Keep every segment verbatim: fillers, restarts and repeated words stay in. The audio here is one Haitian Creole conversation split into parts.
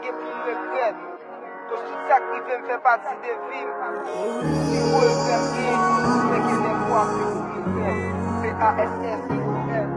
Gen pou m regrèt. Koz tout sa k rive m fè pati de vi m. Pi gwo regrè m gen, se ke lè pou ap vin pou regrèt. P A S S I O N.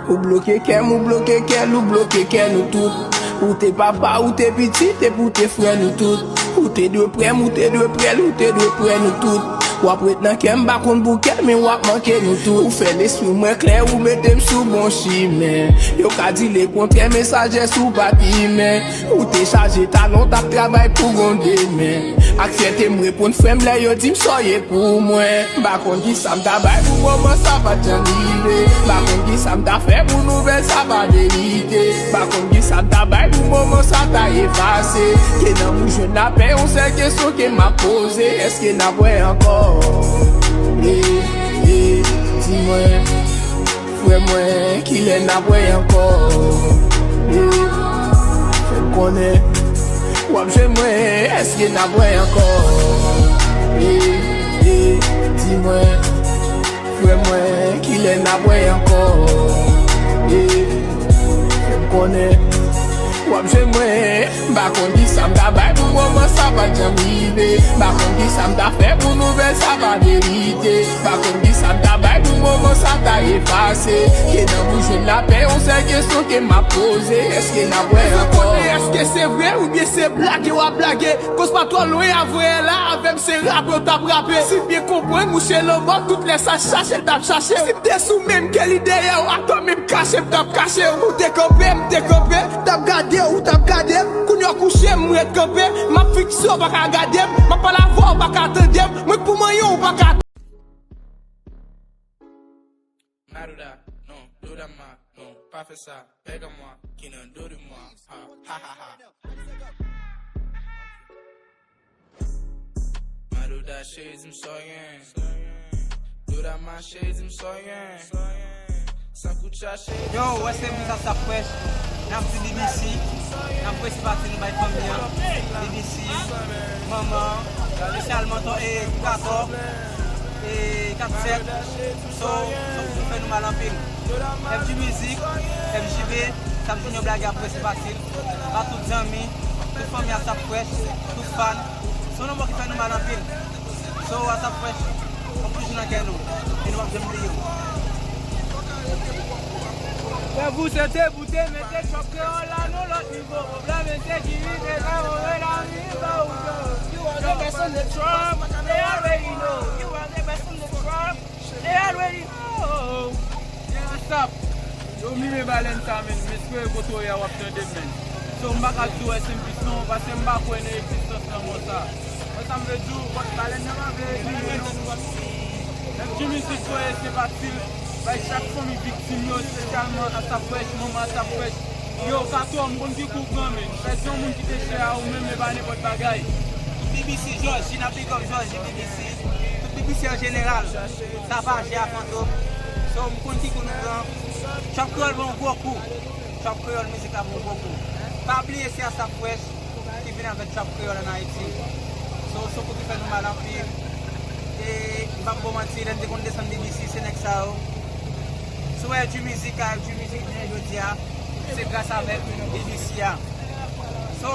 Ou bloke kè m, ou bloke kè l, ou bloke kè nou tout. Ou te papa, ou te pitit, epi ou te frè nou tout. Ou te dwe prè m, ou te dwe prè l, ou te dwe prè nou tout. W ap ret nan kè m, m pa konn pou kè, men w ap manke nou tout. Ou fè lespri mwen klè, ou mete m sou bon chimen. Yo ka di lekontrè, men sajès ou pa t imen. Ou te chaje talon, t ap travay pou gon demen. Ak fyète m reponn frè m lè yo di m sa w ye pou mwen. M pa konn kisa m ta bay pou moman sa pa t janm rive. M pa konn kisa m ta fè pou nouvèl sa pa verite. M pa konn kisa m ta bay pou moman sa ta efase. Ke nanm ou jwenn lapè, yon sèl kesyon ke m ap poze, èske n ap wè ankò? E, e, di mwen. Frè mwen, kilè n ap wè ankò? E, fè m konnen w ap jwenn mwen, èske n ap wè ankò? E, e, di mwen, frè mwen, kilè n ap wè ankò? E, fè m konnen w ap jwenn mwen. M pa konn kisa m ta bay pou moman sa pa t janm rive. M pa konn kisa m ta fè pou nouvèl sa pa verite. M pa konn kisa m ta bay pou moman sa ta efase. Ke nanm ou jwenn lapè, yon sèl kesyon ke m ap poze, èske n ap wè ankò? Èske se vre oubyen se blage w ap blage? Koz pa twò lwen, avè la avè m se rape w t ap rape. Si m byen konprann, mouche lanmò, tout lè sa chache l t ap chache w. Si m te sou men m ke li dèyè w, atò men m kache m t ap kache w. Ou te kanpe, m te kanpe, t ap gade w, ou t ap gade m. Kounye a w kouche, m ret kanpe, m ap fikse w, w pa ka gade m. M ap pale avè w, w pa ka tande m. Mwen k pou manyen w, w pa ka. Maduda, non, Dodama, non, pa fè sa. Pega mwa, ki nan do de mwa. Ha, ha, ha, ha. Maduda, cheri, di m sa w gen. Dodama, cheri, di m sa w gen. San koutcha, cheri, di m sa w gen. Yo, wè se Miss Asap Fresh. N ap di B B C. N ap prese pati nou bay fanmi an. B B C, manman, espesyalman Tò, e, Katò, e, Kat Sèt. So, so pou fè nou mal anpil. F G Music, F G B, sa m di nou blage ap prese pati l. Pa tout zanmi, tout fanmi Asap Fresh, tout fan. Se yon nonm ki fè nou mal anpil. So, Asap Fresh, w ap toujou nan kè nou. E nou p ap janm bliye w. Fè vou sete pou te mete Trap Kreyòl la nan lòt nivo. Pwoblèm ensekirite sa, move lavi pa ou do. You are the best in the trap, they already know. You are the best in the trap, they already know. Yeah, Asap. Yo, mi men balèn sa, men. M espere kote w ye a w ap tande m, men. So, m pa ka di w S M P non, paske m pa kwè nan egzistans lanmò sa. Mwen sa m vle di w, bòs balèn nan pa vle egziste non. F G Music voye senpati l bay chak fanmi viktim yo, espesyalman Asap Fresh, manman Asap Fresh. Yo, Katò, m konn ki kou w pran, men. Pèdi yon moun ki te chè a ou menm, e pa nenpòt bagay. B B C, Jòji, n ap big up Jòji, B B C. Tout B B C an jeneral. Tapajè a Fantom. So, m konn ki kou nou pran. Trap Kreyòl ban yon gwo kou. Trap Kreyòl mizik la ban yon gwo kou. Pa bliye se Asap Fresh ki vin avèk Trap Kreyòl ann Ayiti. So, se yon kou ki fè nou mal anpil. E m p ap ba w manti, lè n te konn desann B B C, se nèg sa yo. Si w wè F G Music a, F G Music jounen jodi a, se gras avèk B B C a. So,